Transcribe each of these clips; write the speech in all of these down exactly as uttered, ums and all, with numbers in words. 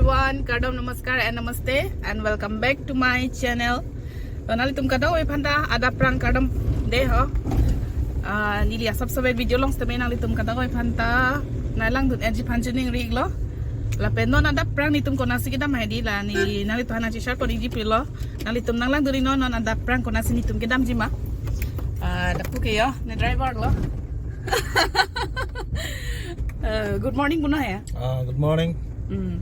Everyone, kardom, namaskar and namaste and welcome back to my channel. To nanglitum kadokave aphanta adap prang kardom dei ho. Ah, neli asap saber video long setame nanglitum kadokave aphanta nanglangdun-etji aphan choningri-iklo. Lapen non adap prang netum konatsi kedam hedi la neli nanglitum aphan nangcheshare pon-ikji pulo. Nanglitum nanglangdun-iknon non adap prang konatsi netum kedamji ma. Ah, lapu ke yo, ne driver lo. Eh, good morning punon he. Ah, good morning. Hmm.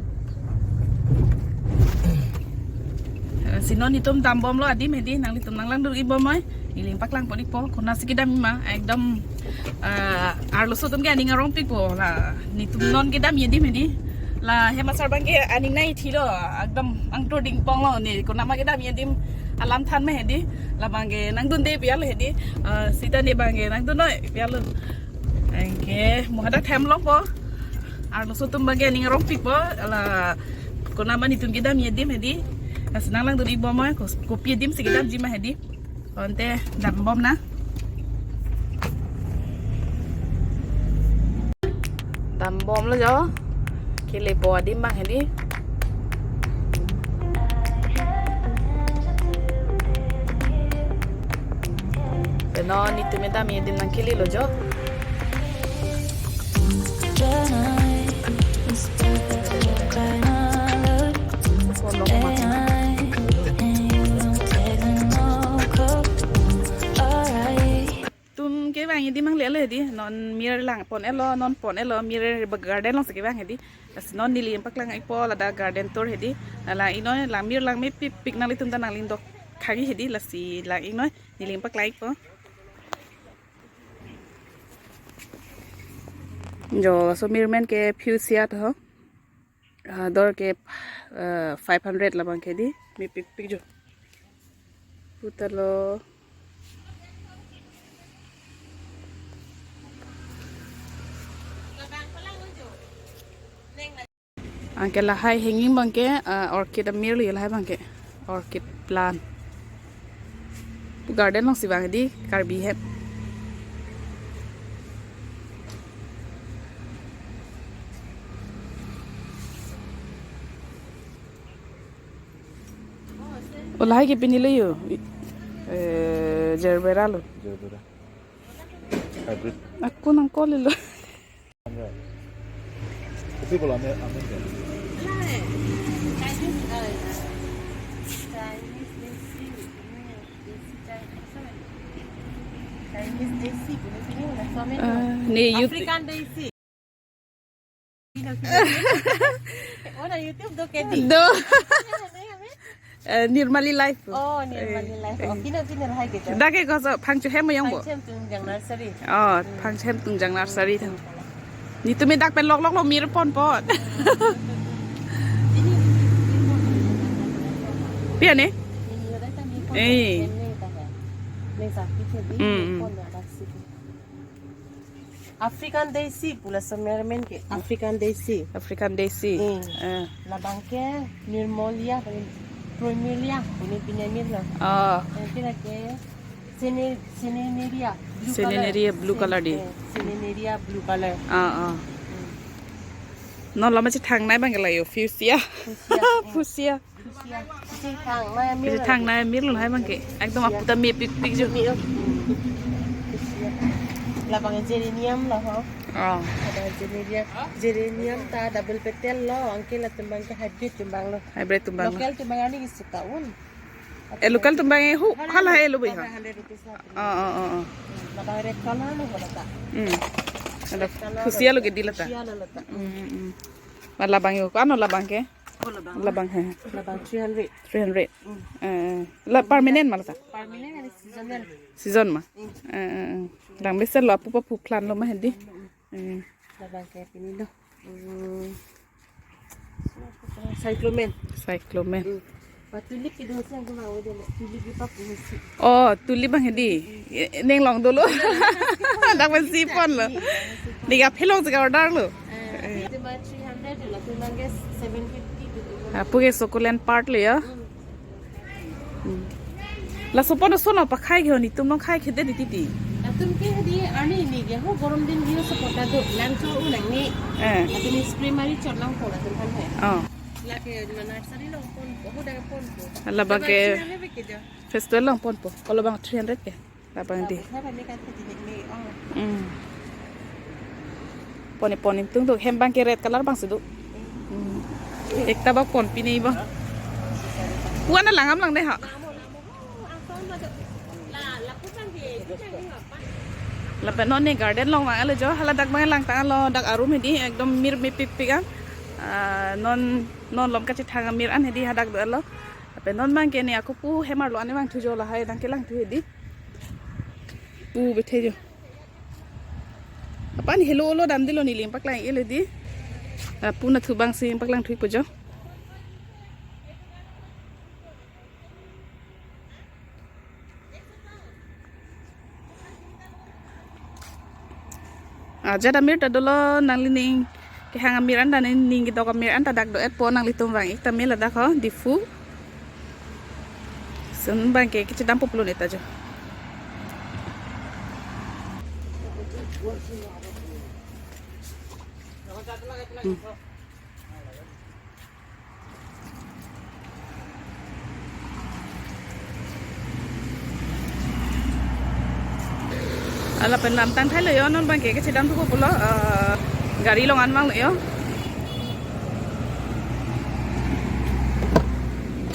Eh, si non netum dambomlo adim hedi, nanglitum nanglangdun-ik bom noi. Neli nangpaklang pon-ikpo, konatsi kedam ma, ekdom, eh, arloso atum ke aning arongpikpo, la netum non kedamji adim hedi. La hem asar abang ke aning nangthilo, ekdom angturding ponglo ne, konat ma kedamji adim alam than ma hedi. Labang ke nangdunde bial hedi. Eh, sita ne abang ke nangdun noi bial. Anke mo hadak hem longpo. Arloso atum abang ke aning arongpikpo. La konat ma netum kedamji adim hedi. Lasi nanglangdun-ik bom noi, ko-, kopi adim si kedamji ma hedi. Ante dambom nang. Dambomlo jo. Kelepo adim abang hedi. Peno netum kedamji adim nangkelelo jo. Tum kevangji adim nanglelo hedi, non mir lang pon-etlo, non pon-etlo, mir garden alongsi kevang hedi. Lasi non neli nangpaklang-ikpo ladak garden tour hedi. La lang-iknoi, la mir lang mepikpik, nanglitum ta nangling dok khagi hedi, lasi lang-iknoi, neli nangpaklang-ikpo. Jo, laso mir amen ke fuchsia to ho. Ah, dor ke, ah, five hundred labang ke hedi, mepikpik jo. Putalo. Anke lahai hanging abang ke, ah, orchid amirlo lahai abang ke. Orchid plant. Garden alongsi vang hedi, Karbi hem. O lahai ke pinilo yo. Eh, Gerbera lo. Gerbera. Hybrid. Ako nangkolelo. Ito pala, amen, amen. Chinese Desi, punya sini, punya suami tu. Ah, ne, you African Desi. Pino, pino. Oh, na YouTube do ke di? Do. Pino, pino, pino. Eh, Nirmali Life. Oh, Nirmali Life. Eh, oh, eh. Pino, pino lahai ke to? Dak ke koso Phangcho hem ayong bo? Phangcho hem Tungjang Nursery. Oh, hmm. Phangcho hem Tungjang Nursery to. Netum dak pen lok lok lo mir ponpon. Pia ne? Eh. Hmm. African Desi pu laso mir amen ke. African Desi. African Desi. Hmm. Eh. Labang ke Nirmolia, Plumeria, pini pini mir lo. Oh. Eh, kira ke Sene-, Seneneria, blue color. Seneneria, blue color di. Eh, Seneneria, blue color. Ah, ah. Hmm. Non lama si thangnai abang ke la yo, fuchsia. Fuchsia, eh. Fuchsia. Fuchsia. Si thangnai amir. Si thangnai amir lo lahai abang ke. Ekdom apu ta mepikpik jo. Mi, oh. Fuchsia. Labang geranium lo ho. Oh. Ada geranium. Geranium ta double petal lo, anke latum abang ke hybrid atum abang lo. Hybrid atum abang lo. Local atum abang ani isi ta un. Eh, local atum abang eh hu, hala hai lo boi ha. Hundred rupees la. Oh, oh, oh, oh. Labang red color lo ho ta. Hmm. Ada fuchsia lo ke di la ta. Fuchsia lo ta. Hmm, hmm, hmm. Ma labang yo, ano labang ke? Oh, labang. Labang he. Labang three hundred. Three hundred. Hmm. Eh, la permanent ma la ta? Permanent ani seasonal. Season ma? Hmm. Eh, eh, eh. Dang bese lo apu pa pu plan lo ma hedi. Eh. Labang ke pinilo. Hmm. Cyclamen. Cyclamen. Hmm. Ba tulip ke dong sang ko ma wede le. Tulip ke pa pusi. Oh, tulip abang hedi. Eh, ning long dolo. Dak pen si ponlo. Ning aphi alongsi ka order lo. Eh, itu ma three hundred la, tu nang ke seven fifty gitu. Apu ke succulent part lo ya. Hmm. Hmm. Laso pon ason pakhai ke ho netum nangkhai khede di titi. Latum ke di ani ni ke ho gorom din di support ta do lang cho u lang ni. Eh. Latum ni spray mari chot lang ko latum kan hai. Oh. Lake nursery along ponpo, hudak ponpo. Hala abang ke festival along ponpo. Kalau abang three hundred ke? Labang di. Apa ni kan tadi ni, oh. Hmm. Pon-i pon-i tung tu hem abang ke red color abang si do. Hmm. Ekta abang ponpi ni abang. Pu-an langdam lang dei ha. Lapen non ne garden along vanglo jo, hala dak abang langtanglo, dak arum hedi ekdom mir mepikpik an. Ah, non, non malom kachethang amir an hedi hadak dolo. Lapen non abang ke ne ako pu hem arlo an vangthu jo, lahai abang ke langthu hedi. Pu bethe jo. Apa ni helo lo damdelo, neli paklang-iklo hedi. Ah, pu nathu abang si paklangthu-ikpo jo. Ah, ajat amir ta dolo, nanglining kehang amir an ta, nening kedok amir an ta dak do-etpo, nanglitum vang-ik tame ladak ho, Diphu. Lason abang ke kachedampo pulo neta jo. Hmm. Ala pen lamtang thailo jo, non abang ke kachedamthupo pulo, eh, gari along an vanglo jo.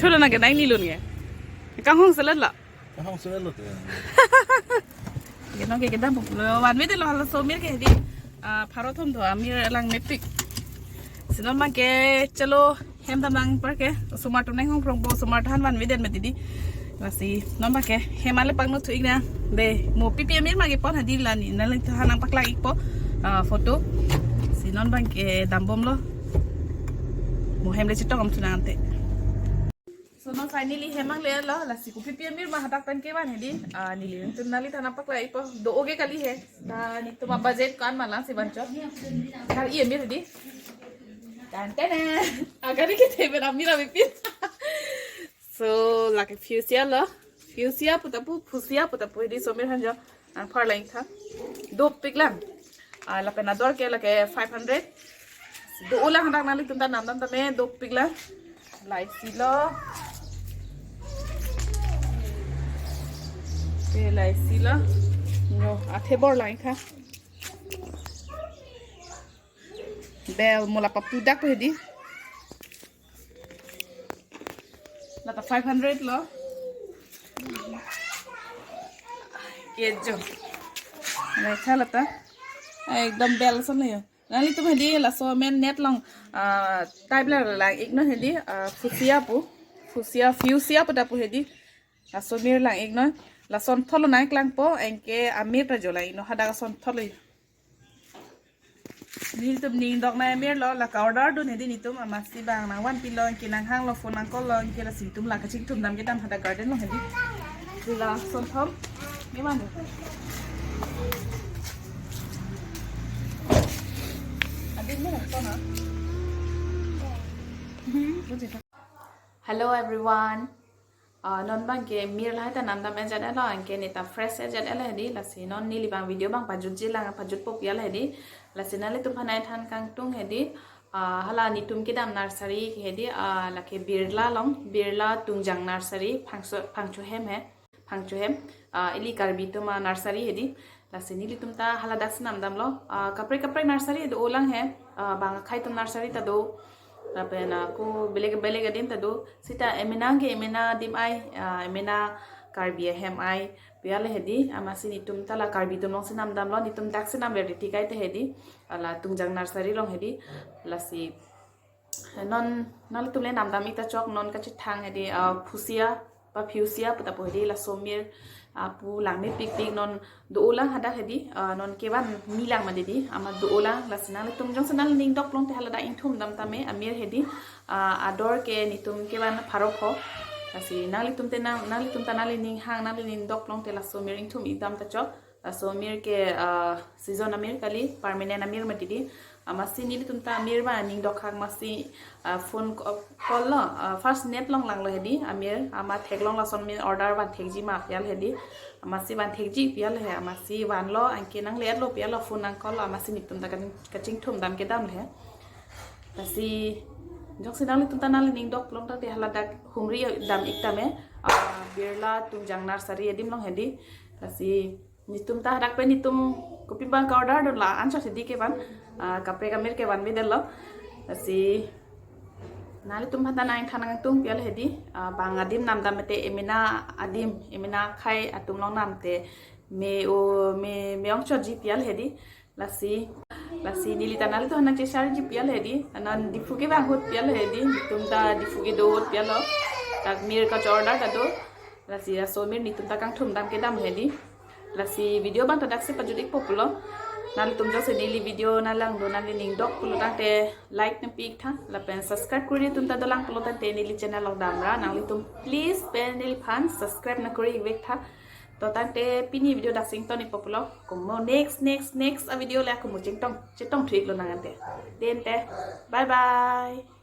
Chulo na ke nai nilun ke. Kanghong selet lo. Kanghong selet lo te. Ke non ke kedampo pulo, vanvedetlo halaso amir ke hedi. Ah, pharo thom do amir lang mepik. Lasi non abang ke chalo hem dam nang apar ke. Osomar atum nang hongkrongpo, osomar atum aphan vanvedet mati hedi. Lasi non abang ke hem ale pangno thu-ik nang. Dei, mo pipi amir ma kepon hedi, la ne nangliphan nang paklang-ikpo, ah, photo. Lasi non abang ke dambomlo. Mo hem le chetong om thu nang ante. So non finally hem nang le-etlo, lasi kopi pi amir ma hadak pen kevan hedi. Ah, neli nangtum nangliphan nang paklang-ikpo. Do-o ke kali he. Ta netum a-budget ko-an ma lang si vancho. Kar-i amir hedi. Tan tan. Agar ke te ben amir amir pin. So lake fuchsia lo. Fuchsia puta pu, fuchsia puta pu hedi, osomar aphan jo. Nang pharlang-ik tha. Dopik lang. Ah, lapen ador ke lake five hundred. Do-o lang hadak, nanglitum ta namdam tame, dopik lang. Laisi lo. Ke laisi lo. No, athe bor lang-ik tha. Bel mo la papudak pu hedi. Lata five hundred lo. Ke jo. Laisi lata. Ekdom bel ason lo jo. Nanglitum hedi laso amen net along, ah, type lang-iknon hedi, ah, fuchsia pu. Fuchsia, fuchsia puta pu hedi. Laso amir lang-iknon. Lasonthotlo nangklangpo, anke amir ta jo lang-iknon, hadak asonthotlo. Netum ning dok nang amir lo, lake order dun hedi netum, amatsi bang nangvanpilo, anke nanghanglo, phone nang-call lo, anke lasi netum la kachingthum dam kedam hadak garden along hedi. Lasonthom. Ni mana? Adin mana kona? Hmm, buji. Hello everyone. Ah, non abang ke mir lahai ta namdam ajat lo, anke neta fresh ajat lo hedi, lasi non neli abang video abang pajutji lang, pajutpo pu-an hedi, lasi nanglitum aphan nangthan kangtung hedi, ah, hala netum kedam nursery ke hedi, ah, lake Birla along, Birla Tungjang Nursery, Phangcho, Phangcho hem he, Phangcho hem, ah, ili Karbi atum a-nursery hedi, lasi nelitum ta hala dak si namdamlo, ah, kaprek kaprek nursery do-o lang he, ah, bang akhei atum nursery ta do, lapen ako belek belek adim ta do, seta emena ke emena adim ai, ah, emena Karbi ahem ai pu-an le hedi, amatsi netum ta la Karbi atum along si namdamlo, netum dak si namle riti kaite hedi, hala Tungjang Nursery along hedi, lasi non, nanglitum le namdam-ik ta chok, non kachethang hedi, ah, fuchsia, ba fuchsia puta pu hedi, laso amir, ah, pu lang mepikpik non do-o lang hadak hedi, ah, non kevan mi lang ma hedi, amat do-o lang, lasi nanglitum jongsi nangning dok plong te hala dak ingthum dam tame amir hedi, ah, ador ke netum kevan pharo pho, lasi nanglitum te nang, nanglitum ta nanglining hang, nanglining dok plong te laso amir ingthum-ik dam ta chok. Laso amir ke, ah, season amir kali, permanent amir ma hedi. Amatsi nelitum ta amir abang ning dokhak amatsi, ah, phone ko-, call lo, ah, first net along langlo hedi, amir, amat theklong lason min order vanthekji ma pu-an le hedi. Amatsi vanthekji pu-an le he, amatsi vanlo, anke nangle-etlo pu-an lo, phone nang-call lo, amatsi netum ta kaching, kachingthum dam kedam le he. Lasi Jongsi nanglitum ta nangli ning dok pulo tangte haladak humri dam ik tame, ah, Birla Tungjang Nursery adim along hedi. Lasi netum ta hadak pen netum kopi bang ka-order dun la anchot hedi kevan, ah, kaprek amir kevan bidelo. Lasi nanglitum aphan ta nangthan nangtung pi al hedi, ah, bang adim namdam mate Emina adim, Emina akhei atum along namte me o me me-ong chotji pi al hedi. Lasi, lasi neli ta nanglitum aphan nangchesharji pi al hedi. Anan Diphu kevang ahut pi al hedi. Netum ta Diphu kedo ahut pi al lo. Dak mir kacho-order ta do. Lasi laso mir netum ta kangthum dam kedam hedi. Lasi video abang ta daksi pajut ikpo pulo. Nanglitum jongsi neli video nanglang do, nangli ning dok pulo tangte like nangpi ik tha. Lapen subscribe kuri netum ta dolang pulo tangte neli channel along damra nanglitum please pen neliphan subscribe nangkuri ik vek tha. To tangte pini video daksi ington ikpo pulo. Komo next, next, next a video le komo chingtong, chingtong thu iklo nang ante. Tangte, bye bye.